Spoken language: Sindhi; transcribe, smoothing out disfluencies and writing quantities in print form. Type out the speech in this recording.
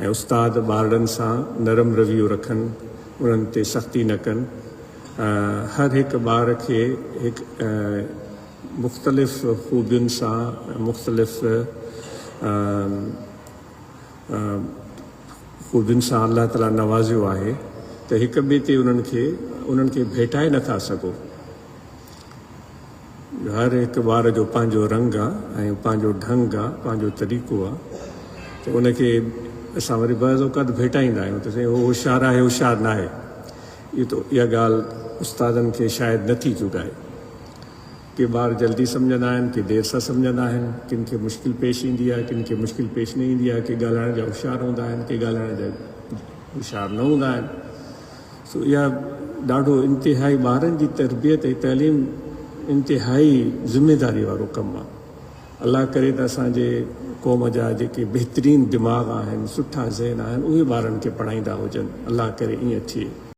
۽ استاد ٻارڙن سان نرم رويو رکن، انهن تي سختي نه ڪن. هر هڪ ٻار کي هڪ مختلف خوبين سان مختلف خوبين سان الله تعالي نوازيو آهي ته هڪ ٻئي تي انهن کي انهن کي ڀيٽائي نٿا سگهو. هر هڪ ٻار جو پنهنجو رنگ آ ۽ پنهنجو ڍنگ آ، پنهنجو طريقو آ ته ان کي اسان وري بعض اوقات ڀيٽائيندا آهيون ته سائين هو هوشيار آهي هوشيار ناهي. اهو ته اها ڳالهه استادن کي شايد نه ٿي جڳائي. ڪي ٻار جلدي سمجهندا آهن، ڪي دير سان سمجهندا آهن، ڪن کي مشڪل پيش ايندي آهي، ڪن کي مشڪل پيش نه ايندي آهي، ڪي ڳالهائڻ جا هوشيار هوندا آهن، ڪي ڳالهائڻ جا هوشيار نه هوندا آهن. سو اها ڏاڍو انتهائي ٻارن جي تربيت ۽ تعليم انتهائي ذميداري وارو ڪم آهي. الله ڪري ته اسان جي قوم جا جيڪي بهترين دماغ آهن، سٺا ذهن آهن، اهي ٻارن کي پڙهائيندا هجن. الله ڪري ائين ٿئي.